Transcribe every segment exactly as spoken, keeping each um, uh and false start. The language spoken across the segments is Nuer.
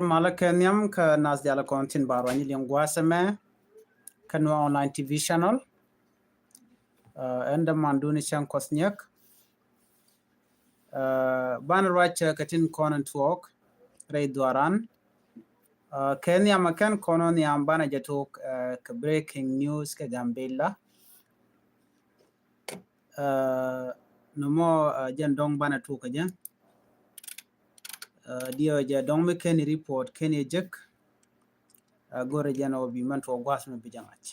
Malä kɛ nhiam kä nath dial kɔn tin ba ruany liŋ gua̱a̱th ɛmɛ kä Nuer Online T V channel. Ɛn däman duni cäŋ Kuɔth Nyiek. Banɛ ruac kɛ tin kɔn in tuɔɔk rɛy dhuaran. Kɛ nhiam ɛ kɛn kɔn ɔ nhiam banɛ jɛ tuɔɔk kɛ breaking news kɛ Gambella. Nɔmɔ jɛn dɔŋ banɛ tuɔɔk kɛ jɛ. Diɛ jɛ dɔŋ mi kɛn report kɛn jek. Go̱rɛ jɛn ɔ bi mɛn tuɔɔk gua̱a̱th mi bi jɛ ŋa̱c.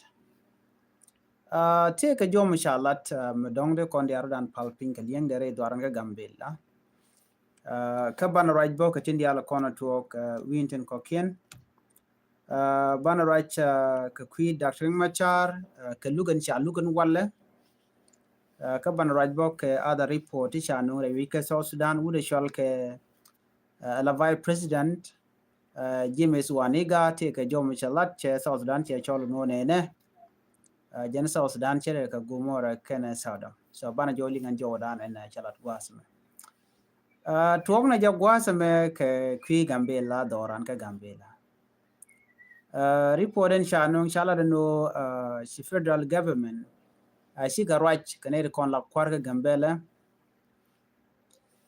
Tëëkɛ jɔm ca lat mi dɔ̱ŋ dee kɔn diaar dan pal piny kɛ liɛŋ dee rɛy dhuaran kɛ Gambella. Kä banɛ ruac bä kɛ tin diaal kɔn tuɔɔk wi̱i̱n tin kɔ̱kiɛn. Banɛ ruac kɛ kui̱ Doctor Riek Machar kɛ luk ɛn ca luk ɛn walɛ. Kä banɛ ruac bä kɛ other report ti ca nuŋ rɛy wi̱c kɛ South Sudan wut ɛ cɔal kɛ la Vice President James Wani Igga tëëkɛ jɔm cɛ lat cɛ South Sudan cɛ cɔl nuɔ nɛnɛ. Jɛn South Sudan cɛ rɛ kɛ Gomora kɛnɛ South Sudan. So banɛ jɔw liŋ ɛn jɔw dan ɛn cɛ lat gua̱a̱th mɛ. Tuɔk nɛ jɛ gua̱a̱th mɛ kɛ kui̱ Gambella dhɔran kɛ Gambella. Report ɛn ca nuŋ ca lat ɛn ɣöö ci federal government cikɛ ruac kɛ nɛy ti kɔn la kua̱r kɛ Gambella.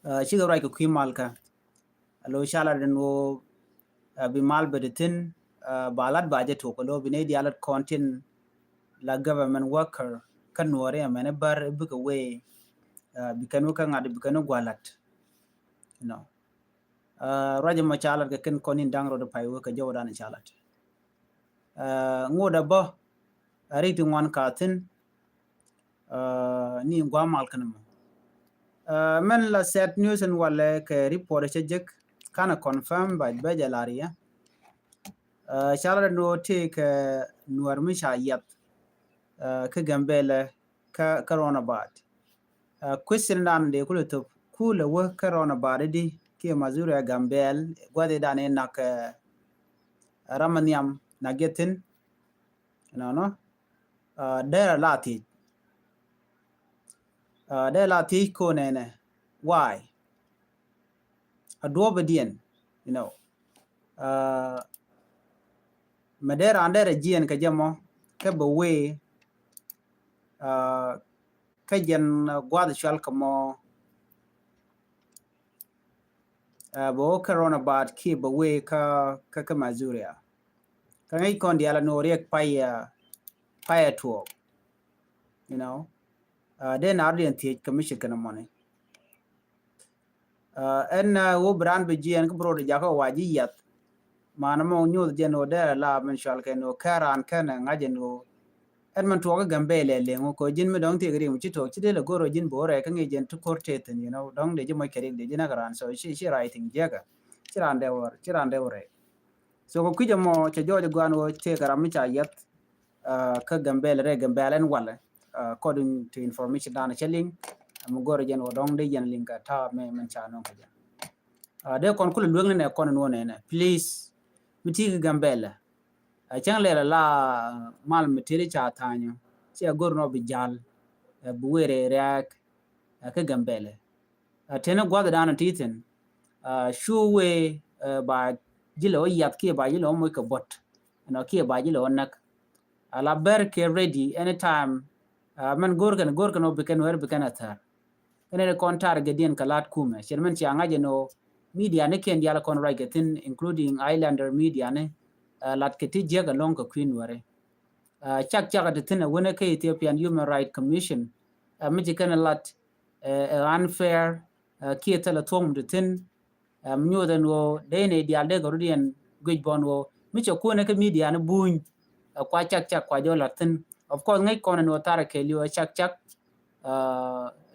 Cikɛ ruac kɛ kui̱ malkä. Alo ca lat ɛn ɣöö bi mal bɛ ti thi̱n ba lat ba jɛ tuɔk alo bi nɛy diaal lat kɔn tin la government worker kä nuɔri ɛmɛn i̱ bär i̱ bikɛ wee bi kɛn wä kä ŋa̱t bi kɛn wä gua̱lat. You know. Ruac ɛmɔ ca lat kɛ kɛn kɔn in da̱ŋ rot pay wä kɛ jɔwdan ca lat. Ŋot ɛ bä rik ti ŋuan ka thi̱n. Ni gua̱a̱ mal kɛn mɔ. Mɛn la sad news in walɛ kɛ report cɛ jek kanɛ confirm ba bɛ jɛ lar yɛ. Ca lar ɛn ɣöö tëëkɛ nuɔr mi ca yiath kä Gambella kä roundabout. Question dan dee kulɛ thop kulɛ wä kä roundabout di kiɛ Mazuria Gambella gua̱thi dan in nak ram a nhiam nak jɛ thi̱n. Nɔnɔ dee la thiec. Dee la thiec ko nɛnɛ why? A duɔ̱ɔ̱p diɛn, you know. Mɛ dee raan dee rɛ jiɛn kɛ jɛ mɔ kɛ bɛ wee kä jɛn gua̱th cual kɛ mɔ. Bɛ wä kä roundabout kiɛ bɛ wee kä kä Mazuria. Kä ŋäc kɔn diaal a no̱o̱ riɛk pay pay a tuɔɔk. You know. Dee naar diɛn thiec kɛ mi ce̱tkɛ ni mɔni. Ɛn wä bi raan bi jiɛɛn kä bi rot jakä wa ji̱ yiath. Manɛ mɔ nyoth jɛn wä dee la min cual kɛn wä kɛ raan kɛn ŋa̱c jɛn wä. Ɛn min tuɔɔk kä Gambella lɛ leŋ wä kɔ ji̱n mi dɔ̱ŋ thiek rim ci tuɔɔk ci dee lɛ go̱r wä ji̱n bo̱o̱rɛ kä ŋi̱i̱c jɛn ti ko̱r tëë thi̱n, you know, dɔ̱ŋ dee ji̱ moc kɛ rik dee ji̱ näk raan so ci ci writing jiäkä. Ci raan dee wä ci raan dee wä rɛy. So kɛ kui̱c ɛmɔ cɛ jɔɔc ɛ gua̱a̱n wä tëëkɛ ram mi ca yiath kä Gambella rɛy Gambella ɛn walɛ. According to information dan cɛ liŋ mi go̱rɛ jɛn wä dɔ̱ŋ dee jɛn liŋ kɛ ta̱a̱ mɛ mɛn ca nɔŋ kɛ jɛn. Dee kɔn kulɛ lueŋni nɛ kɔn nuɔ nɛnɛ please. Mi ti kä Gambella cäŋ lɛl ala mal mi teri ca tha̱a̱nyɔ cɛ go̱r nɔ bi jal bi wee rɛy rɛɛk kä Gambella. Teni gua̱th dan ti thi̱n cu wee ba ji̱ lɛ wä yiath kiɛ ba ji̱ lɛ wä moc kɛ buɔ̱t. Ɛnɔ kiɛ ba ji̱ lɛ wä näk. Ala bɛr kɛ ready anytime. Mɛn go̱r kɛn go̱r kɛn wä bi kɛn wɛr bi kɛn a thär. Kɛn ɛ kɔn tar gɛ diɛn kɛ la̱t kumɛ cɛn mɛn cia ŋa̱c ɛn ɣöö media ni kiɛn diaal kɔn ruac kɛ thi̱n including Islander media ni. Lat kɛ ti jiäk ɛlɔ̱ŋ kɛ kui̱ nuɛri. Cak cak ɛ ti thi̱n ɛ wänɛ kä Ethiopian Human Rights Commission. Mi ci kɛn ɛ lat ɛ unfair kiɛ thilɛ thuɔ̱k mi ti thi̱n. Mi nyoth ɛn ɣöö dee nɛy diaal dee kɛ rut yɛn guic bɔn ɣöö mi cɛ kuɔnɛ kä media ni buny. Kua cak cak kua jɔl lat thi̱n. Of course ŋäc kɔn ɛn ɣöö tharɛ kɛɛliw ɛ cak cak.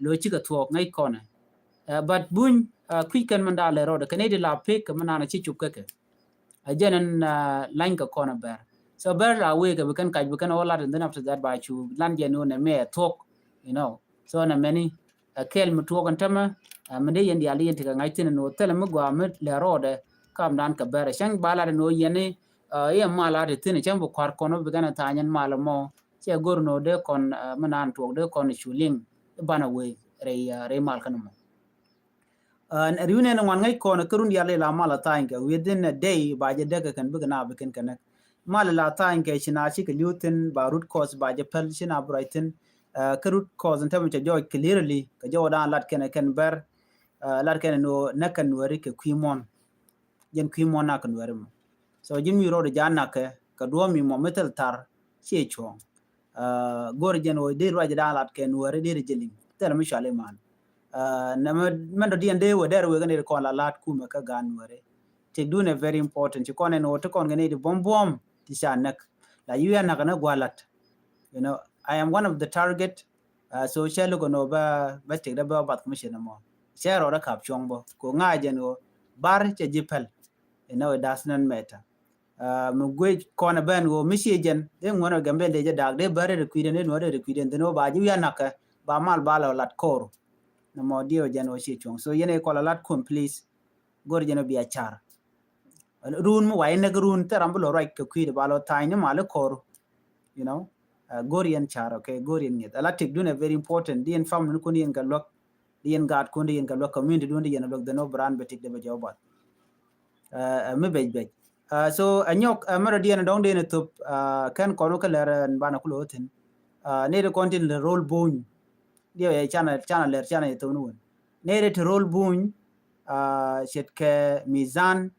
Lo̱ cikɛ thuɔɔk ŋäc kɔnɛ. But buny kui̱c kɛn mɛn daal lɛ rɔɔdɛ kɛ nɛy di la pek kɛ mɛn naan ci cup kɛ kɛ. A jɛn ɛn lany kɛ kɔnɛ bɛr. So bɛr la wee kɛ bi kɛn kac bi kɛn ɣöö lat and then after that ba cu lan jɛn ɣöö nɛ mɛ ɛ thuɔɔk. You know. So nɛ mɛni ɛ kɛɛl mi tuɔɔk ɛn tämɛ. Ɛ mi dee yɛn diaal di yɛn ti kɛ ŋa̱c thi̱n ɛn ɣöö thilɛ mi gɔaa mi lɛ rɔɔdɛ. Kam dan kɛ bɛr ɛ cäŋ ba lat ɛn ɣöö yɛn i̱ i̱ mal lat ɛ thi̱n ɛ cäŋ bi kua̱r kɔn ɣöö bi kɛn ɛ tha̱a̱ny ɛn mal ɛmɔ. Cɛ go̱r nɔ dee kɔn mi naan tuɔɔk dee kɔn cu liŋ i̱ banɛ wee rɛy rɛy mal kɛn mɔ. Riw nɛn ŋuan ŋäc kɔn kä run diaal la mal a tha̱a̱ny kɛ within a day ba jɛ däk kɛ kɛn bikɛ na bi kɛn kɛ näk. Mal la tha̱a̱ny kɛ ci na ci kɛ li̱w thi̱n ba root cause ba jɛ päl ci na bi ruac thi̱n. Kä root cause in tämɛ cɛ jɔɔc clearly kɛ jɔwä dan lat kɛn kɛn bɛr lat kɛn ni wä näk kɛn weri kɛ kui̱ muɔ̱n. Jɛn kui̱ muɔ̱n nak kɛn weri mɔ. So ji̱n mi road ja nak kɛ kɛ duɔ̱ɔ̱m mi mɔ mi thil thar ci cuɔ̱ɔ̱ŋ. Go̱r jɛn wä di ruac dan lat kɛn weri di ri jɛ liŋ thil mi cuali man. Nɛ mɛn dɔ diɛn dee wä dɛr wek ni kɔn la lat kumɛ kä gan weri. Tik dun ɛ very important ci kɔn ɛn wä ti kɔn kɛ ni di buɔm buɔm ti ca näk. La yu ya nak ni gua lat. You know, I am one of the target. So cɛ luk ɛn wä bɛ bɛ tik dɛ bɛ bath commission mɔ cɛ rɔ dɛ kap cuɔ̱ŋ bɔ ko ŋa jɛn wä bar cɛ ji̱ pɛl. You know, it does not matter. Mi guec kɔn ɛ bɛn wä mi ci jɛn dee ŋuɔn ɛ gɛm bɛ lec ɛ dak dee bɛ rɛ rɛ kui̱dɛn dee nuɔ rɛ rɛ kui̱dɛn dhin wä ba ji̱ wian nak kɛ ba mal ba lɛ wä lat kor. Nɛ mɔ diɛ wä jɛn wä ci cuɔ̱ŋ so yɛn ɛ kɔl ɛ lat kum please. Go̱r jɛn wä bia car. Run mi wa inɛ kɛ run thɛ ram bi lɔ ruac kɛ kui̱dɛ ba lɔ tha̱a̱ny ni mal kor. You know, go̱r yɛn car, okay, go̱r yɛn ŋi̱eth. Ala tik dun ɛ very important. Di yɛn family ni kun yɛn kɛ luäk. Di yɛn gaat kun di yɛn kɛ luäk community dun di yɛn luäk dhen wä bran bɛ tik dɛ bɛ jɛ wä bath. Mi bec bec. So ɛ nyɔk mɛrɛ diɛn dɔŋ dee ni thop kɛn kɔn wä kä lɛr ɛn banɛ kulɛ wä thin. Ni di kɔn tin lɛ rol buny. Diɛ yɛ canɛ canɛ lɛr canɛ yɛ thop ni wun. Ni di ti rol buny. Ce̱tkɛ mizan.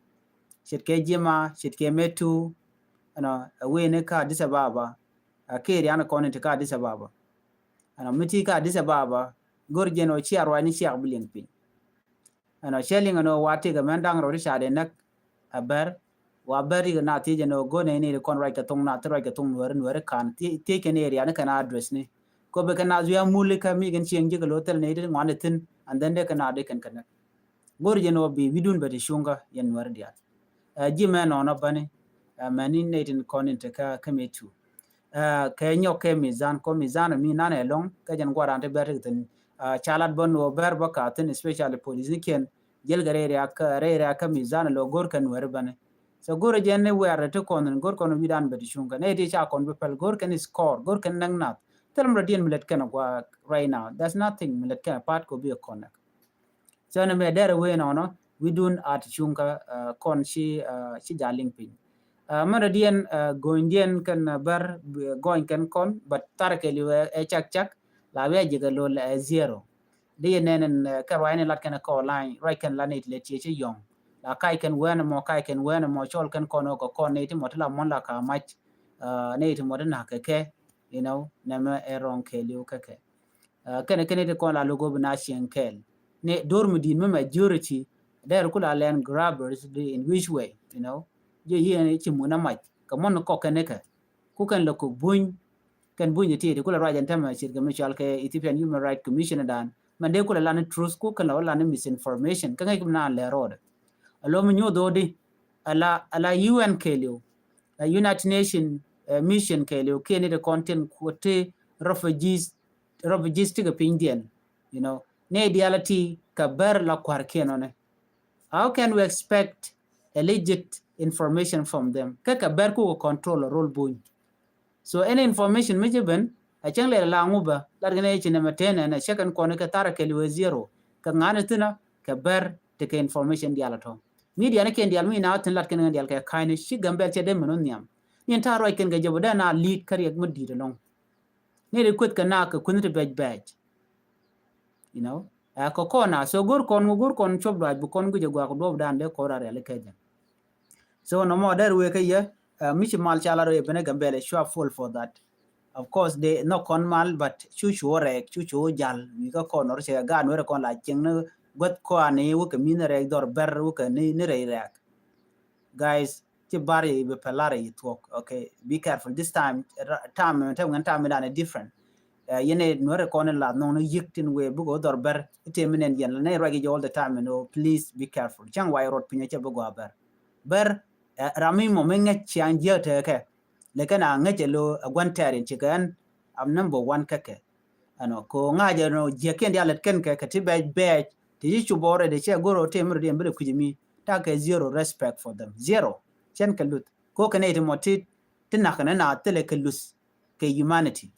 Ce̱tkɛ jima ce̱tkɛ metu. Ɛnɔ ɛ wee ni ka Addis Ababa. Ɛ kɛ rian kɔn in ti ka Addis Ababa. Ɛnɔ mi ti ka Addis Ababa go̱r jɛn ɔ ciak ruac ni ciak bi liŋ piny. Ɛnɔ cɛ liŋ ɛnɔ wa tikɛ mɛn da̱ŋ rɔ ti ca dee näk. Ɛ bɛr wa bɛr ikɛ na thiec ɛnɔ go̱r nɛ ni ri kɔn ruac kɛ thoŋ na thi ruac kɛ thoŋ nuɛri nuɛri kan thiec kɛ ni rian kɛ na address ni. Kɔ bɛ kɛ na zuia muli kä mi kɛn cieŋ ji̱ kɛ lo thil ni ti ŋuan ithin and then dee kɛ na dee kɛn kɛ näk. Go̱r jɛn wä bi wi̱dun bɛ ti cuŋkä yɛn nuɛri diaal. Ɛ ji̱ mɛ nɔnɔ bäni. Ɛ mɛni nɛy tin kɔn in tekä kä mi tu. Ɛ kɛ nyɔk kɛ mizan kɔ mizan mi nan ɛ lɔŋ kɛ jɛn guaran ti bɛr ti thin. Ɛ calat bä nuɔ bɛr bä ka thin especially police ni kiɛn jɛl kɛ rɛy riak kä rɛy riak kä mizan lo go̱r kɛ nuɛri bäni. So go̱r jɛn ni wɛr ti kɔn in go̱r kɔn wi̱dan bɛ ti cuŋkä nɛy ti ca kɔn bi pɛl go̱r kɛn score go̱r kɛn näk nath. Thil mi rɔ diɛn mi lɛt kɛn a gua right now there's nothing mi lɛt kɛn a part ko bi a connect. So ni mɛ dɛr wee nɔnɔ wi̱dun a ti cuŋkä kɔn ci ci ja liŋ piny. Mɛn rɔ diɛn go̱ny diɛn kɛn bär go̱ny kɛn kɔn but thar kɛli wee ɛ cak cak la wee jikɛ lol ɛ zero. Di yɛ nɛn ɛn kɛ ruac ni lat kɛn kɔ lany ruac kɛn la ni ti lɛ tiɛ ci yɔŋ la kac kɛn wɛn mɔ kac kɛn wɛn mɔ cɔl kɛn kɔn wä kɛ kɔn ni ti mɔ ti la mɔn la ka mac. Ni ti mɔ ti nak kɛ kɛ you know nɛmɛ ɛ rɔŋ kɛli wä kɛ kɛ. Kɛnɛ kɛnɛ ti kɔn la logo bi na cieŋ kɛɛl ni dor mi di̱i̱t mi majority dɛr ku la land grabbers di in which way you know. Ji̱ yieen ci mun a mac kɛ mɔn kɔk kɛn ikɛ ku kɛn lɛ kok buny. Kɛn buny ti ti ku la ruac ɛn tämɛ cit kɛ mi cual kɛ Ethiopian Human Rights Commission dan mɛn dee ku la lan truth ku kɛn la wä lan misinformation kɛ ŋäc ki mi na lɛ rɔɔdɛ. A lo mi nyoth odi ala ala U N kɛɛliw. United Nation mission kɛɛliw kiɛ ni ti kɔn tin ku ti refugees refugees ti kɛ piny diɛn. You know ni dial ti kɛ bɛr la kuar kiɛn ɔnɛ. How can we expect a legit information from them kɛ kɛ bɛr ku kɛ control a rol buny. So any information mi ci ben a cäŋ lɛl la ŋu bä lat kɛn ɛ ci nɛmɛ ten ɛn a cäkɛn kɔn kɛ thar kɛɛliw ɛ zero kɛ ŋa̱n ɛ thinä kɛ bɛr ti kɛ information dial a tɔ̱. Media ni kiɛn dial mi na thin lat kɛn kɛn dial kɛ ka̱ny ni ci Gambɛl cɛ dee mi nu nhiam. Ni ɛn ta̱a̱ ruac kɛn kɛ jɛ bä dee na li̱i̱t kä riɛk mi di̱i̱t ɛlɔ̱ŋ. Ni ri kueth kɛ na kɛ kueth ti bɛc bɛc. You know ɛ kɛ kɔn a so go̱r kɔn ŋu go̱r kɔn cuɔp duac bi kɔn guic ɛ guak duɔp dan dee kɔn ra riali kɛ jɛ. So nɔmɔ dɛr wee kä yɛ mi ci mal ca la rɔ yɛ ben ɛ Gambɛl ɛ cua full for that. Of course de nhɔk kɔn mal but cu cu rɛɛk cu cu jal mi kä kɔn nɔr cɛ gaat nuɛrɛ kɔn la cieŋ ni guäth kɔani wä kɛ mi ni rɛɛk dhɔr bɛr wä kɛ ni ni rɛy rɛɛk. Guys ci bar yɛ i̱ bi pɛl lar yɛ thuɔk. Okay, be careful this time. Time mi tɛm ŋɛn time mi dan ɛ different. Yɛn ɛ nuɛrɛ kɔn in la nhɔŋ ni yi̱k tin wee bikɛ wä dhɔr bɛr i̱ tëë mi nɛn yɛn la nɛy ruac i̱ jɛ all the time and oh please be careful cäŋ wac rot piny cɛ bi gɔaa bɛr. Bɛr ram mi mɔ mi ŋäc ciaŋ jiäk tekɛ. Lɛ kɛn a ŋäc ɛ lo a gua̱n tɛɛr in cikɛ ɛn am number one kɛ kɛ. Ɛnɔ ko ŋa̱c ɛnɔ jiäkiɛn diaal lät kɛn kɛ kɛ ti bɛc bɛc ti ci cupɔ rɛd cɛ go̱r ɔ tëë mi rɛd yɛn bi lɛ kui̱c mi takɛ zero respect for them zero. Cɛn kɛ luth ko kɛ nɛy ti mɔ ti ti nak kɛn ɛn a thilɛ kɛ luth kɛ humanity.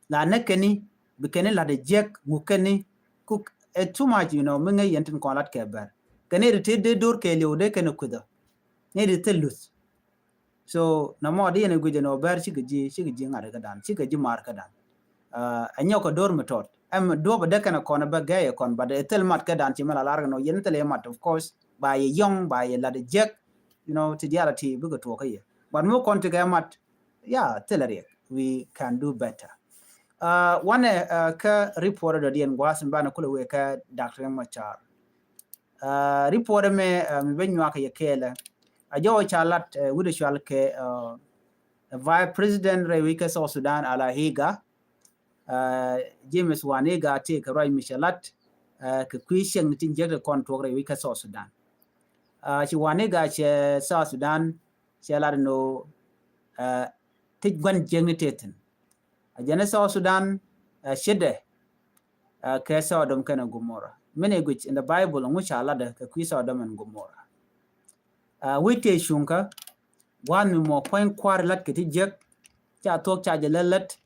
La näk kɛn ni bi kɛn ni la̱t ɛ jiäk ŋuk kɛn ni ku ɛ too much, you know, mi ŋäc yɛn tin kɔn lat kɛ bɛr. Kɛ ni ri ti dee dor kɛ liw dee kɛn kuthä. Ni ri thil luth. So na mɔ di yɛn guic ɛn ɔ bɛr cikɛ ji̱, cikɛ ji̱ ŋa̱t kä dan, cikɛ ji̱ mar kä dan. Ɛ nyɔk kɛ dor mi tɔt. Ɛm duɔp dee kɛn kɔn bɛ gɛy kɔn, but ɛ thil mat kä dan ci mɛ la lar kɛ nɔ yɛn thil ɛ mat, of course. Ba yɛ yɔŋ, ba yɛ lat jek, you know, ti dial ti bikɛ tuɔk kä yɛ. But mi kɔn ti kɛ mat, yeah, thil ɛ riɛk. We can do better. Wanɛ kä report dɔ diɛn guas mi banɛ kulɛ wee kä Doctor Riek Machar. Report mɛ mi ben nyuak yɛ kɛɛlɛ. A jɔwä ca lat wut cual kɛ Vice President rɛy wi̱c kä South Sudan, Ala Higa. James Waniga ti kɛ ruac mi cɛ lat kɛ kui̱ cieŋ ni tin jek ti kɔn tuɔk rɛy wi̱c kä South Sudan. Ci Waniga cɛ South Sudan cɛ lat ni ɣöö ti gua̱n jiäkni tëë thi̱n. A jɛn i̱ South Sudan ɛ cietdɛ ɛ kɛ Sodom kɛnɛ Gomorrah. Min i̱ guic in the Bible ŋu ca latdɛ kɛ kui̱ Sodom ɛn Gomorrah. Ɛ wi̱c tëë cuŋkä gua̱a̱th mi mɔ puɔ̱ny kua̱r lat kɛ ti jiäk ca thuɔ̱k ca jɛ lät lät.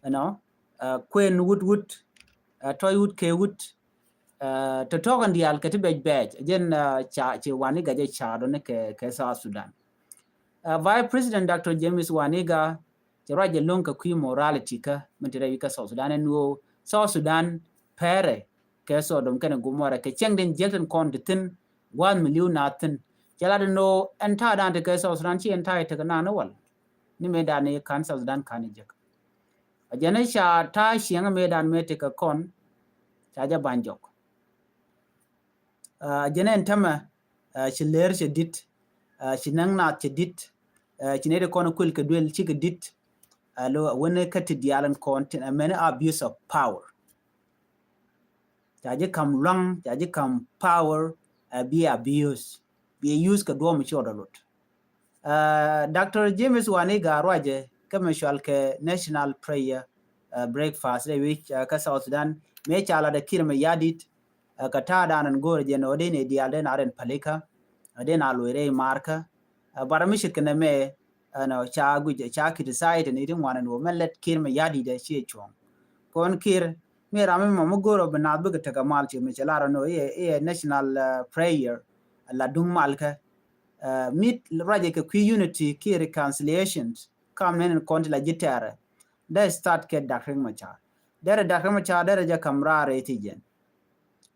Ɛnɔ ɛ kuën wut wut ɛ tɔ̱c wut kɛ wut. Tɔ̱tɔ̱k in diaal kɛ ti bɛc bɛc jɛn ca ci Waniga jɛ ca dɔni kɛ kɛ South Sudan. Vice President Doctor James Waniga cɛ ruac jɛ lo̱ŋ kɛ kui̱ morality kä min ti rɛy wi̱c kä South Sudan ɛn ɣöö South Sudan pɛrɛ kɛ Sodom kɛnɛ Gomorrah kɛ cieŋ den jiäk tin kɔn ti thi̱n gua̱a̱th mi li̱w na thi̱n. Cɛ lat ɛn ɣöö ɛn ta̱a̱ dan ti kɛ South Sudan ci ɛn ta̱a̱ tekɛ naan ni wal ni mëë dan ni ka̱n South Sudan ka̱n ni jiäk. A jɛn i̱ ca ta̱a̱ cieŋ mëë dan mëë tekɛ kɔn ca jɛ ba̱ny jɔk. A jɛn ɛn tämɛ ci leer cɛ di̱t, ci näŋ naath cɛ di̱t, ci nɛy ti kɔn kuël kɛ duël cikɛ di̱t. A lo a wen kä ti diaal in kɔn tin a mɛn abuse of power. Ca ji̱ ka̱m lua̱ŋ, ca ji̱ ka̱m power a bi abuse, bi use kɛ duɔ̱ɔ̱m ci ɔdɔ lot. Doctor James Waniga ruacɛ kä mi cual kɛ national prayer breakfast rɛy wi̱c kä South Sudan mëë ca lat ɛ Kiir Mayardit. Kä ta̱a̱ dan ɛn go̱o̱rɛ jɛ nɔ dee nɛ diaal dee na rɛn palikä dee na loc rɛy markä. Bara mi ce̱tkɛ nɛ mɛ ɛnɔ ca guic ca criticize ni ti ŋuan ɛn wä mɛ lɛt Kiir Mayardit ɛ ciɛ cuɔ̱ŋ. Kɔn Kiir mi ram mi mɔ mi go̱o̱rɛ bi naath bikɛ tekɛ mal ci mi cɛ lar ɛn wä iɛ national prayer la duŋ malkä. Mit ruacɛ kɛ kui̱ unity kiɛ reconciliations kam nɛn in kɔn ti la ji̱ tɛɛrɛ. Dee start kɛ Doctor Riek Machar. Derɛ Doctor Riek Machar derɛ jɛ ka̱m raar rɛy ti jiɛn.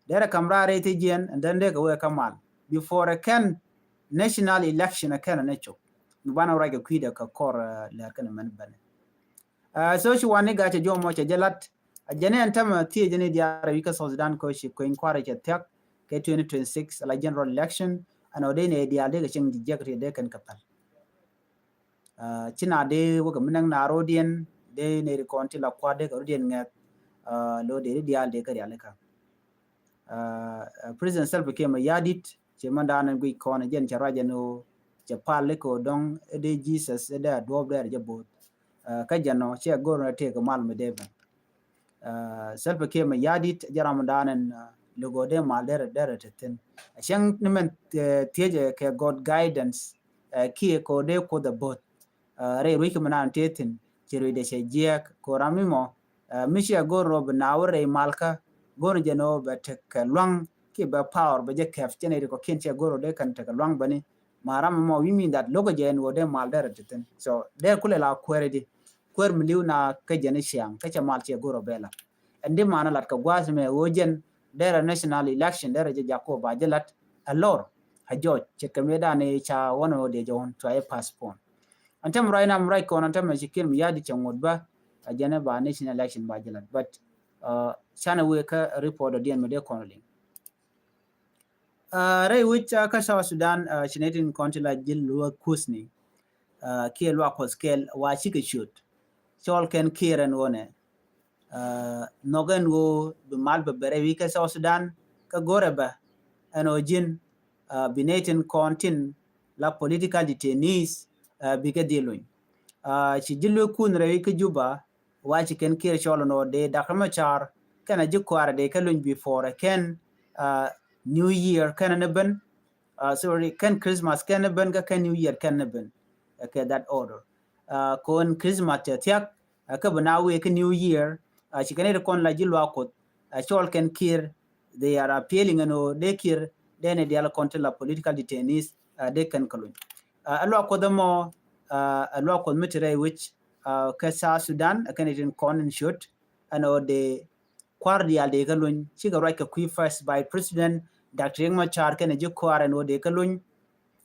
Derɛ ka̱m raar rɛy ti jiɛn and then dee kɛ wee kä mal before ɛ kɛn national election ɛ kɛn ɛ ni cop. Mi banɛ ruac kɛ kui̱dɛ kɛ kɔr lɛr kɛn mɛn bɛnɛ. So ci Waniga cɛ jɔmɔ cɛ jɛ lat a jɛn ɛn tämɛ thiecä ni diaal rɛy wi̱c kä South Sudan kɛ ci kueny kuarɛ cɛ thiak kɛ twenty twenty-six ala general election. Ɛn ɔ dee ni diaal dee kɛ cieŋ ji̱ jiäk riet dee kɛn kɛ päl. Ci na dee wä kɛ mi näk na rodiɛn dee neri kɔn ti la kuat dee kɛ rodiɛn ŋɛth. Lo dee di diaal dee kɛ rialikä. President Salva Kiir Mayardit ci mɛn daanɛ guic kɔn jɛn cɛ ruac ɛn ɣöö cɛ pal ikɛ ɣöö dɔ̱ŋ ɛ dee Jesus ɛ dee a duɔ̱ɔ̱p dee a jɛ bo̱o̱th. Kä jɛn ɔ cɛ go̱r ɛ tëëk mal mi dee ben. Salva Kiir Mayardit jɛ ram daanɛ lugɔ dee mal derɛ derɛ te thin. A cieŋ ni mɛn thiecɛ kɛ God guidance kiɛ kɛ ɣöö dee Kuoth ɛ bo̱o̱th. Rɛy rui̱c kä mi naan tëë thi̱n ci rui̱dɛ cɛ jiɛɛk kɛ ɣöö ram mi mɔ mi ciɛ go̱r rɔ bi naaw rɛy malkä go̱r jɛ ni ɣöö bɛ tekɛ lua̱ŋ kiɛ bɛ power bɛ jɛ kɛp cɛ ni ri kɔkiɛn ciɛ go̱r rɔ dee kɛn tekɛ lua̱ŋ bäni. Ma ram mɔ wi̱i̱ mi that lo̱k jɛ ɛn ɣöö dee mal derɛ te thin. So dee kulɛ la kuäär di kuäär mi li̱w na kä jɛn i̱ ciaŋ kä cɛ mal ciɛ go̱r ɔ bɛ la. Ɛn di man lat kɛ gua̱a̱th mɛ ɣöö jɛn derɛ national election derɛ jɛ jaku ba jɛ lat a lor a jɔc ce̱tkɛ mëë dan i̱ ca wän ɣöö dee jɛ wän cua jɛ postpone. Ɛn tämɛ ruac nam ruac kɔn ɛn tämɛ ci Kiir Mayardit cɛ ŋot bä a jɛn i̱ ba national election ba jɛ lat but canɛ wee kä report ɔ diɛn mɛ dee kɔn liŋ. Rɛy wi̱c kä South Sudan ci nɛy tin kɔn ti la ji̱ luäk kuthni kiɛ luak kuɔth kɛl wa cikɛ ciöt. Cɔl kɛn Kiir ɛn ɣöö nɛ nhɔk ɛn ɣöö bi mal bɛ bɛ rɛy wi̱c kä South Sudan kä go̱rɛ bɛ ɛn ɣöö ji̱n bi nɛy tin kɔn tin la political detainees bikɛ dhil luny. Ci ji̱ luäk kuthni rɛy wi̱c kä Juba wa ci kɛn Kiir cɔl nɔ dee Doctor Machar kɛn a ji̱ kuaarɛ dee kɛ luny before kɛn New Year kɛn ni ben. Sorry, kɛn Christmas kɛn ni ben kä kɛn New Year kɛn ni ben. Kɛ that order kɔn Christmas cɛ thiak kä bi na wee kä New Year. Ci kɛn ni ti kɔn la ji̱ luaak kuoth cɔl kɛn Kiir they are appealing ɛn ɣöö dee Kiir dee ni dial kɔn ti la political detainees, uh, dee kɛn kɛ luny. Uh, ɛ luak Kuɔth ɛmɔ, uh, ɛ luak Kuɔth mi ti rɛy wec, uh, kɛ South Sudan, ɛ kɛn itin kɔn in ciöt ɛn ɣöö dee kua̱r diaal dee kɛ luny, cikɛ ruac kɛ kui̱ First Vice President Doctor Riek Machar kɛnɛ ji̱ kua̱r ɛn ɣöö dee kɛ luny.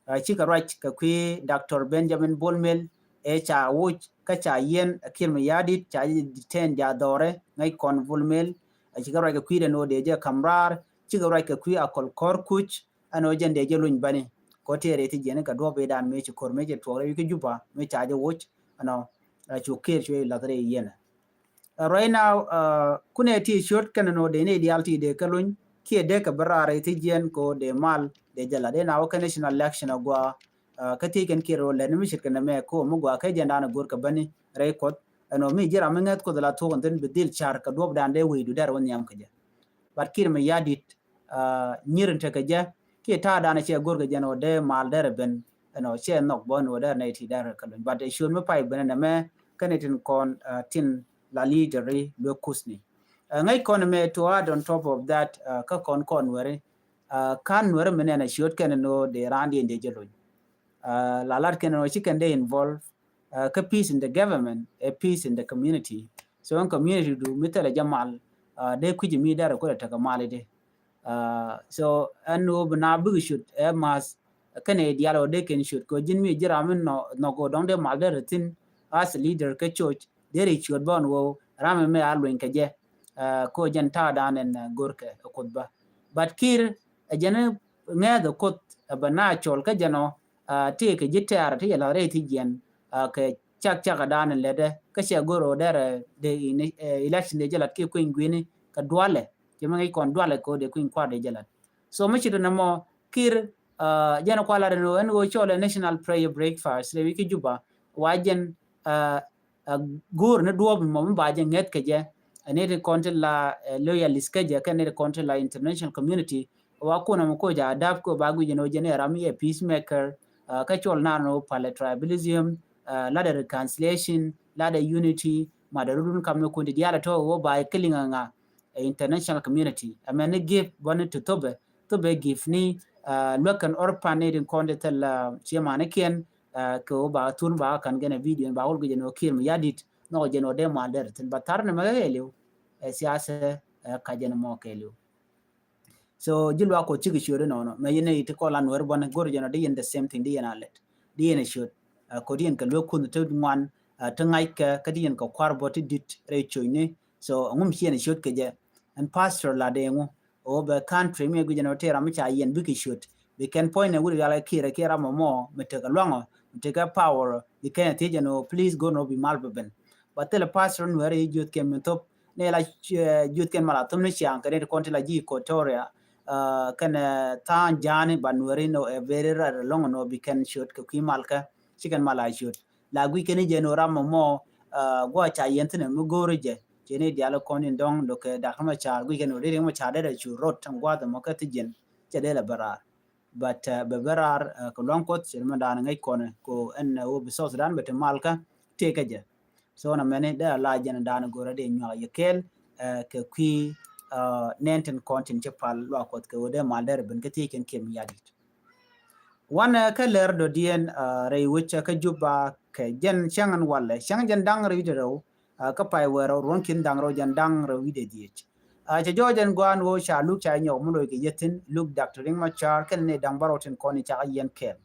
Uh, cikɛ ruac kɛ kui̱ Doctor Benjamin Bol Mel, ɛ ca woc kä ca yiɛn, ɛ Kiir Mayardit ca ji̱ detain, ja dhɔrɛ ŋäc kɔn Bol Mel. Uh, cikɛ ruac kɛ kui̱ dɛn ɣöö dee jɛ ka̱m raar, cikɛ ruac kɛ kui̱ Akol Kɔr Kuc, ɛn ɣöö jɛn dee jɛ luny bäni. Kɔ tëë rɛy ti jiɛn kɛ duɔ̱ɔ̱p ëëdan mëë ci ko̱r mëë ci tuɔɔk rɛy wi̱c kä Juba mëë ca jɛ woc, ɛnɔ, uh, cu Kiir cuɛ lath rɛy yiɛn. Uh, right now, uh, kunɛ ti ciöt kɛn nɔ dee ni dial ti dee kä luny kiɛ dee kɛ bä raar ti jiɛn ko dee mal dee jɛ la dee na wä kɛ national election a gua, uh, kä ti kɛn Kiir wä lɛ ni mi cit kɛn mɛ ko mi gua kɛ jiɛn dan a go̱r kɛ bäni rɛy Kuɔth. Ɛnɔ mi ji̱ ram mi ŋäth Kuɔth la thuɔk ɛn thin bi dhil car kɛ duɔp dan dee wei du dɛr wä nhiam kɛ jɛ. But Kiir Mayardit, uh, nyir in tekɛ jɛ kiɛ ta̱a̱ dan a cɛ go̱r kɛ jɛ nɔ dee mal dɛr a ben, ɛnɔ cɛ nhɔk bä nɔ dɛr nɛ ti dɛr kɛ luny. But ɛ ciöt mi pay ben ɛn mɛ kɛn itin kɔn, uh, tin la leader i luek kuthni. Uh, ŋäc kɔn mɛ to add on top of that, uh, kä kɔn kɔn Nuɛri, uh, kan Nuɛri mi nɛn a ciöt kɛn nɔ dee raan diɛn dee jɛ luny. Uh, la lat kɛn nɔ ci kɛn dee involve, uh, kä peace in the government, a peace in the community. So in community du mi thilɛ jɛ mal, uh, dee kui̱ci mi dɛr kulɛ tekɛ mal i dee. Uh, so ɛn ɣöö bi na bikɛ ciöt ɛ math kɛnɛ dial ɣöö dee kɛn ciöt kɛ ji̱n mi ji̱ ram mi nɔ, nɔ kɛ ɣöö dɔ̱ŋ dee mal dee rɛ thi̱n as a leader kä church dee rɛ ciöt bä ɛn ɣöö ram mi mɛ a luny kɛ jɛ. Uh, kɛ ɣöö jɛn ta̱a̱ dan ɛn, uh, go̱rkɛ ɛ Kuoth bä. But Kiir ɛ jɛn ŋɛɛth ɛ Kuoth ɛ bɛ na cɔl kä jɛn ɔ, uh, ti kɛ ji̱ tɛɛr ti jɛ lath rɛy ti jiɛn, uh, kɛ cak cak ɛ dan ɛn lɛtdɛ kä cɛ go̱r ɣöö dɛrɛ dee in, uh, election dee jɛ lat kiɛ kueny guini kɛ dualɛ. Cɛ mi ŋäc kɔn dualɛ kɛ ɣöö dee kui̱ny kua̱r dee jɛ lat. So mi ci ri nɛ mɔ Kiir, uh, jɛn kua̱r lat ɛn ɣöö ɛn ɣöö cɔl ɛ national prayer breakfast rɛy wi̱c kä Juba wa jɛn, uh, uh, go̱o̱r ni duɔ̱ɔ̱p mɔ mi ba jɛ ŋɛth kɛ jɛ. Ɛn ni ti kɔn ti la, uh, loyalist kä jɛ kɛn ni ti kɔn ti la international community. Wa kun ɛmɔ koc a dap kɛ ba guic ɛn ɣöö jɛn ɛ ram yɛ peacemaker, uh, kä cɔl nar ni ɣöö palɛ tribalism, uh, lat ɛ reconciliation, lat ɛ unity, mat ɛ rudun kam ni kun ti diaal ɛ tɔ̱ ɣöö ba ɛ killing ɛ ŋa, ɛ international community. Ɛmɛn ni gift bä ni ti thopɛ, thopɛ gift ni, uh, luäk kɛn orphan ni din kɔn ti thil, uh, ciɛ manikiɛn, uh, kɛ ɣöö ba thun ba kan gɛn ɛ video ba wul gɛ jɛ ni ɣöö Kiir Mayardit nhɔk jɛ ni ɣöö dee mal dɛr thin ba thar ni mɛ kɛ liw, ɛ siasɛ, ɛ ka jɛ ni mɔ kɛ liw. So ji̱ luaak Kuɔth cikɛ ciöt inɔnɔ mɛ yɛn iti kɔn la Nuɛr bɔni go̱r jɛn ɔ di yɛn the same thing di yɛn a lɛt di yɛn a ciöt. Ɛ kɔ di yɛn kɛ luek kun ti ŋuan, ɛ ti ŋa̱ckɛ kä di yɛn kɛ kua̱r bɔ ti dit rɛy ciöcni. So ɛŋu mi ci yɛn a ciöt kɛ jɛ ɛn pastor la dee ŋu ɔ bɛ country mi guic jɛn ɔ ti ram mi ca yɛn bikɛ ciöt. Bi kɛn puɔ̱ny nɛ wut rial kɛ Kiir ɛ kiɛ ram ɔ mɔ mi tekɛ luaŋ ɔ mi tekɛ power ɔ bi kɛn ɛ thiec jɛn ɔ please go̱r nɔ bi mal bɛ ben. Ba thilɛ pastor Nuɛr i̱ jiöth kɛ min thop ni la, eh, juth kɛn mala thum ni ciaŋ kɛ ni ti kɔn ti la ji̱ Equatoria, uh, kɛn, eh, tha̱a̱ŋ ja̱a̱ni ba Nuɛri nɔ ɛ very rare lɔŋ nɔ bi kɛn ciöt kɛ kui̱ malkä ci kɛn mala ciöt. La guic kɛn i̱ jɛ nɔ ram mɔ, uh, guɔ ca yɛn thin mi go̱o̱ri jɛ cɛ ni dial kɔn in dɔŋ lo̱kɛ dak mɛ ca guic kɛn nɔ ri ri mɛ ca dɛdɛ cu rot tɛn gua̱th mɔ kɛ thi jɛn cɛ dee la bɛ raar. But, uh, bɛ bɛ raar, uh, kɛ luaŋ Kuɔth cɛ mɛ daan ŋäc kɔn ko ɛn, uh, wä bi South Sudan bɛ ti malkä tëë kɛ jɛ. So na mɛni dee a la jɛn daan go̱rɛ dee nyuak yɛ kɛɛl, uh, kɛ kui̱, uh, nɛn tin kɔn tin ci pal luaak Kuɔth kɛ wä dee mal dɛr ben kä thiec kɛn Kiir Mayardit. Wanɛ, uh, kä lɛr dɔ̱diɛn, uh, rɛy wecä kä Juba kɛ jɛn cäŋ ɛn walɛ cäŋ jɛn da̱ŋ rɛy wi̱cdɛ rɛw, uh, kä pay wɛɛr rɛw ruɔ̱n ki̱n da̱ŋ rɛw jɛn da̱ŋ rɛw wi̱cdɛ dhiec. Uh, cɛ jɔɔc ɛn gua̱a̱n wä ca luk ca nyɔk mi loc kɛ yethin luk Doctor Riek Machar kɛn ni da̱ŋ bärɔw tin kɔn in cakɛ yɛn kɛɛl.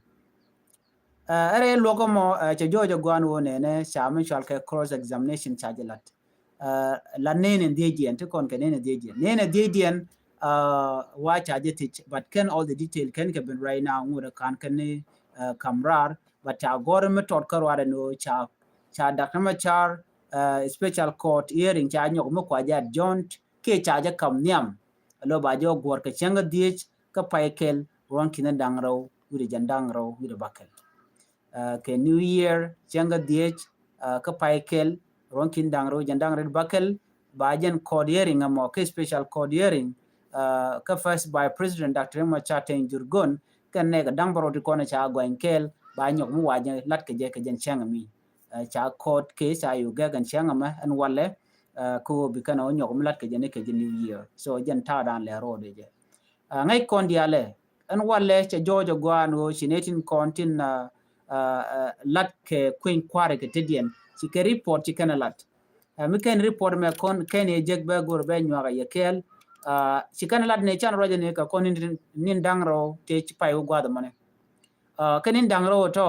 Uh, ɛrɛ luɔk ɛmɔ, uh, cɛ jɔɔc ɛ gua̱a̱n wä nɛnɛ ca mi cual kɛ cross examination ca jɛ lat. Uh, la nɛn in dhiec diɛn ti kɔn kɛ nɛn in dhiec diɛn nɛn in dhiec diɛn, uh, wa ca jɛ thiec but kɛn all the detail kɛn kɛ ben right now ŋut ɛ kan kɛn ni, uh, kam raar but ca gɔr mi tɔt kä ruaar ɛn ɣöö ca, ca Doctor Machar, uh, special court hearing ca nyɔk mi kua jɛ adjourned kiɛ ca jɛ kam nhiam. Alo ba jɛ guɔr kɛ cäŋ kä dhiec kä pay kɛl ruɔ̱n ki̱n da̱ŋ rɛw wi̱cdɛ jɛn da̱ŋ rɛw wi̱cdɛ bäkɛl. Uh, kɛ New Year cäŋ kä dhiec, uh, kä pay kɛl ruɔ̱n ki̱n da̱ŋ rɛw jɛn da̱ŋ rɛw bäkɛl ba jɛn court hearing ɛmɔ kɛ special court hearing, uh, kä First Vice President Doctor Riek Machar Teny Dhurgon kɛn nɛɛkɛ da̱ŋ bärɔw ti kɔn ca gɔany kɛɛl ba nyɔk mi wa jɛ lat kɛ jɛ kɛ jɛn cäŋ ɛmi. Uh, ca court case ca yuk gɛk ɛn cäŋ ɛmɛ ɛn walɛ. Kä ɣöö bi kɛn ɔ nyɔk mi lat kɛ jɛ ni kɛ jɛ New Year. So jɛn ta̱a̱ dan lɛ ro̱o̱dɛ jɛ. Ŋäc kɔn diaalɛ ɛn walɛ cɛ jɔɔc ɛ gua̱a̱n ɣöö ci nɛ tin kɔn tin lat kɛ kueny kua̱ri kɛ tetdiɛn ci kɛ report ci kɛn ɛ lat. Mi kɛn report mɛ kɔn kɛn yɛ jek bɛ go̱r bɛ nyuak ɛ yɛ kɛɛl. Ci kɛn ɛ lat ni can ruacɛ ni kɛ kɔn nin da̱ŋ rɛw tëë ci pay wä gua̱a̱th ɛmɔni. Kɛ nin da̱ŋ rɛw tɔ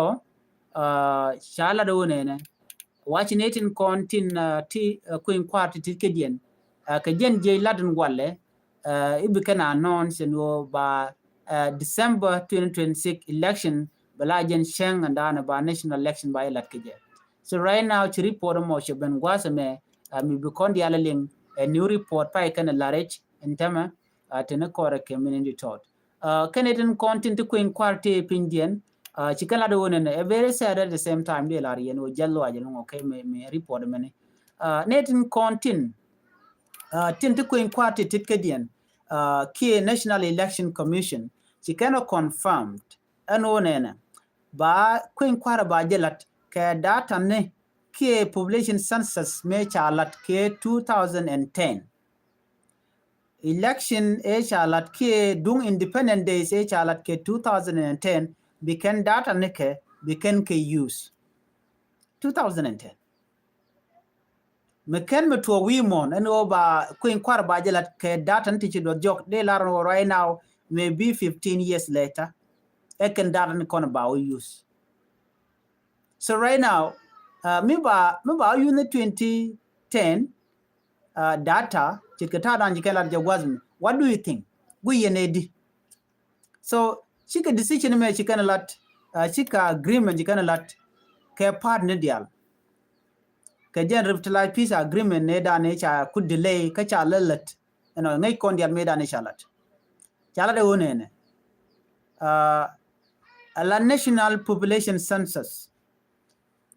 ca lat ɛ wä nɛnɛ. Waci ni tin kɔn tin ti kueny kua̱r ti ti kediɛn kɛ jɛn jiɛc lat in walɛ. Ibi kɛn announce ni wä ba December twenty twenty-six election bɛ la jɛn cɛŋ and dan ba national election ba ilat kɛ jɛ. So right now ci report mɔ cɛ ben gua̱a̱th ɛmɛ mi bi kɔn dial liŋ ɛ new report pay kɛn ɛ la rɛc in tɛmɛ. Tini kɔrɛ kɛ mini di tɔt. Kɛn itin kɔn tin ti kueny kua̱r ti piny diɛn ci kɛn lat wä nɛnɛ a very sad at the same time di lar yɛn wä jɛl luac luŋ okay mi report mini. Ni tin kɔn tin tin ti kueny kua̱r ti tit kediɛn kiɛ National Election Commission ci kɛn ɔ confirmed ɛn wä nɛnɛ ba kueny kua̱r ba jɛ lat kɛ data ni kiɛ population census mi ca lat kɛ two thousand and ten. Election ëë ca lat kiɛ duŋ independent days ëë ca lat kɛ two thousand and ten bi kɛn data ni kɛ bi kɛn kɛ use. Two thousand and ten mi kɛn mi tuɔɔk wi̱i̱ muɔ̱ɔ̱n ɛn ɣöö ba kueny kua̱r ba jɛ lat kɛ data ni ti ci duɔth jɔk dee lar ɛn ɣöö right now maybe fifteen years later ɛ kɛn data ni kɔn ba wä use. So right now mi ba mi ba wä use ni twenty ten data ce̱tkɛ ta̱a̱ dan ci kɛn lat jɛ gua̱th mi. What do you think? Gui̱ yɛn ɛ di. So cikɛ decision mɛ ci kɛn lat cikɛ agreement ci kɛn lat kɛ part ni dial kɛ jɛn revitalized peace agreement ni dan ni ca ku delay kä ca lɛ lät. Ɛnɔ ŋäc kɔn dial mi dan ni ca lat ca lat ɛ wä nɛnɛ. A la national population census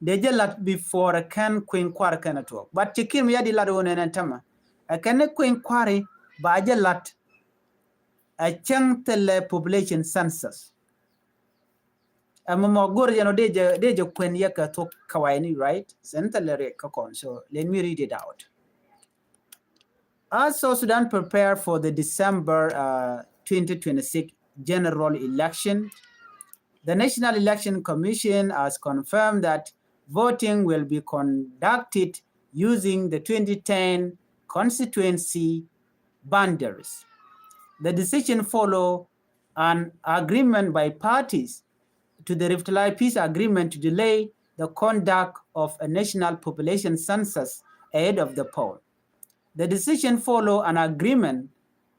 dee jɛ lat before ɛ kɛn kueny kua̱r kɛn ɛ tuɔɔk but ci kim ya di lat wä nɛn ɛn tämɛ ɛ kɛn ni kueny kua̱ri ba jɛ lat ɛ cäŋ thilɛ population census. Ɛmɛ mɔ go̱r yɛn ɔ dee jɛ dee jɛ kuɛn yɛ kɛ thok kawai ni right sɛn thilɛ riɛk kä kɔn so let me read it out. As South Sudan prepare for the December uh, twenty twenty-six general election, the National Election Commission has confirmed that voting will be conducted using the twenty ten constituency boundaries. The decision follow an agreement by parties to the Revitalized Peace Agreement to delay the conduct of a national population census ahead of the poll. The decision follow an agreement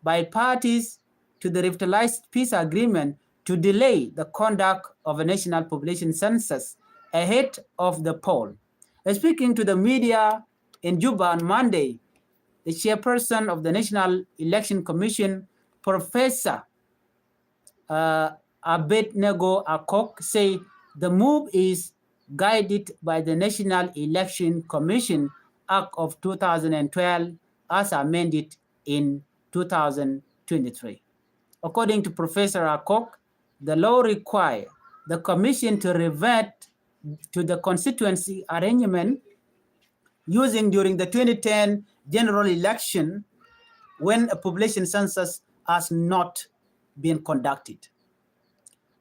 by parties to the Revitalized Peace Agreement to delay the conduct of a national population census ahead of the poll. Speaking to the media in Juba on Monday, the chairperson of the National Election Commission, Professor uh, Abednego Akok say the move is guided by the National Election Commission Act of two thousand and twelve as amended in two thousand twenty-three. According to Professor Akok, the law require the commission to revert to the constituency arrangement using during the twenty ten general election when a population census has not been conducted.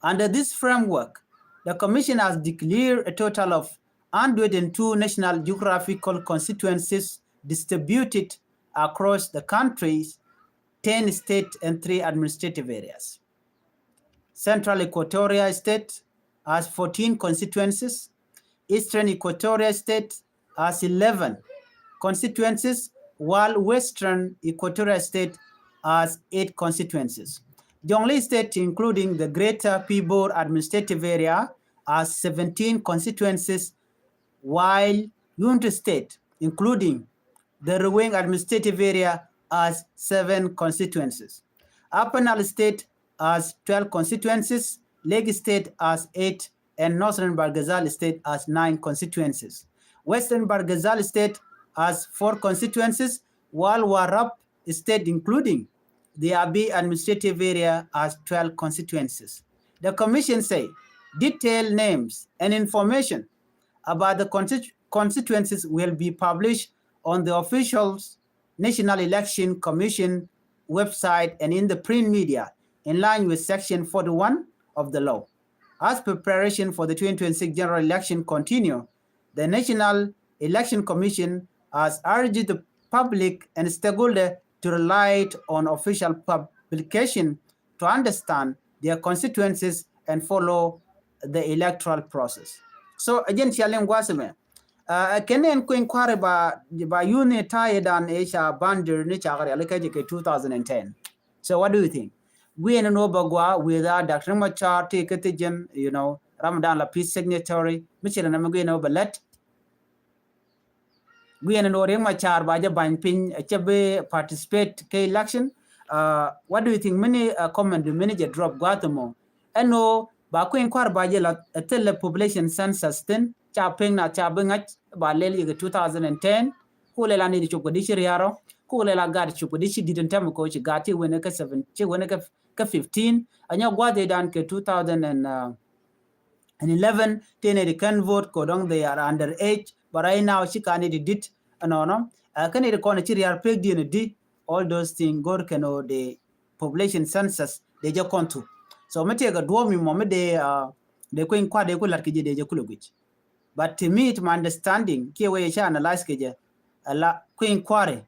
Under this framework, the commission has declared a total of hundred and two national geographical constituencies distributed across the country's ten state and three administrative areas. Central Equatoria State has fourteen constituencies. Eastern Equatoria State has eleven constituencies, while Western Equatoria State has eight constituencies. Jonglei State, including the Greater Pibor Administrative Area, has seventeen constituencies, while Unity State, including the Ruweng Administrative Area, has seven constituencies. Upper Nile State has twelve constituencies, Lake State has eight, and Northern Bahr el Ghazal State has nine constituencies. Western Bahr el Ghazal State has four constituencies, while Warrap State, including the Abyei Administrative Area, has twelve constituencies. The commission say detailed names and information about the constitu-, constituencies will be published on the official National Election Commission website and in the print media, in line with Section forty-one of the law. As preparation for the twenty twenty-six general election continue, the National Election Commission has urged the public and stakeholder to rely on official publication to understand their constituencies and follow the electoral process. So again, cia liŋ gua̱a̱th ɛmɛ. Uh, kɛn ɛn kueny kua̱ri ba, ba yuni ta̱a̱ dan ɛ ca bandir ni ca kɛ riali kɛ jɛ kɛ two thousand and ten. So what do you think? Guiɛn ni wä ba gua with a Doctor Machar ti kɛ ti jɛn, you know, Ramadan la peace signatory. Mi ci la na mi guiɛn ni wä ba lɛt. Guiɛn ni wä Riek Machar ba jɛ bany piny, ɛ cɛ bi participate kɛ election. Uh, what do you think? Mini, uh, comment bi mini jɛ drop gua̱a̱th mɔ. Ɛn wä ba kueny kua̱ri ba jɛ la, ɛ thil la population census thin ca piny na ca bi ŋa̱c ba lɛl yɛ kɛ two thousand and ten. Ku lɛl a ni di cop kɛ di ci riarɔ. Ku lɛl a gat cop kɛ di ci dit in tɛm ko ci gat ci wen kɛ seven, ci wen kɛ, kɛ fifteen. A nyɔ gua̱a̱th dan kɛ two thousand and, uh, and eleven, ti ni di kɛn vote ko dɔŋ they are under age. But right now ci ka ni di dit, ɛnɔnɔ. Uh, kɛn ni di kɔn ci riar pek di ni di. All those things go̱r kɛn o di population census de jɛ kɔn thu. So mi tiɛ kɛ duɔ̱ɔ̱p mi mɔ mi de, uh, de kueny kua̱r de ku lat kɛ jɛ de jɛ kulɛ guic. But to me, to my understanding, kiɛ wee ca analyze kɛ jɛ, a la kueny kua̱ri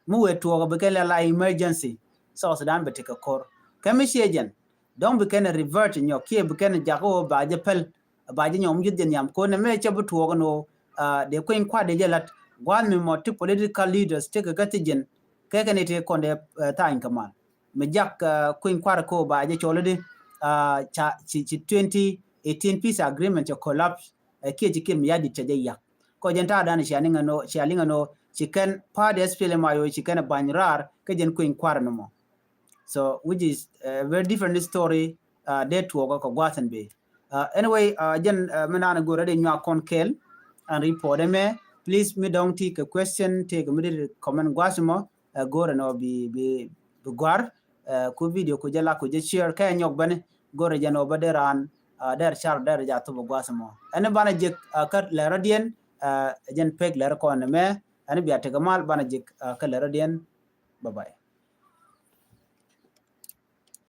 mi wee tuɔɔk bi kɛn la la emergency. South Sudan bi tekɛ kor kɛ mi ciɛ jɛn. Dɔŋ bi kɛn revert nyɔk kiɛ bi kɛn jak wä ba jɛ pɛl, ba jɛ nyɔm juth jɛ nhiam ko nɛ mɛ cɛ bi tuɔɔk ni wä, uh, de kueny kua̱r de jɛ lat. Gua̱a̱th mi mɔ ti political leaders tekɛ kä thi jɛn kɛ kɛn ite kɔn de, uh, tha̱a̱ny kɛ mal. Mi jak, uh, kueny kua̱r ko ba jɛ cɔl di, uh, ca ci, ci twenty eighteen peace agreement cɛ collapse, uh, kiɛ ci Kiir Mayardit cɛ jɛ yak. Kɔ jɛn ta̱a̱ dan cia niŋ ɛn ɔ, cia liŋ ɛn ɔ ci kɛn party S P L M I O ci kɛn bany raar kä jɛn kueny kua̱r ni mɔ. So which is a very different story, uh, dee tuɔɔk kɛ gua̱a̱th ɛn bee. Uh, anyway, uh, jɛn, uh, mi naan go̱rɛ di nyuak kɔn kɛɛl ɛn report ɛmɛ. Please mi dɔŋ ti kɛ question ti kɛ mi di comment gua̱a̱th mɔ, uh, go̱rɛ nɔ bi, bi, bi gua̱r, uh, ku video ku jɛ la ku jɛ share kɛ nyɔk bɛni go̱rɛ jɛn ɔ bä dee raan, uh, dɛr car dɛr ja thop gua̱a̱th mɔ. Ɛn banɛ jek, uh, kä lɛrä diɛn, uh, jɛn pek lɛrä kɔn ɛmɛ. Ɛn bia tekɛ mal banɛ jek, uh, kä lɛrä diɛn. Bye bye.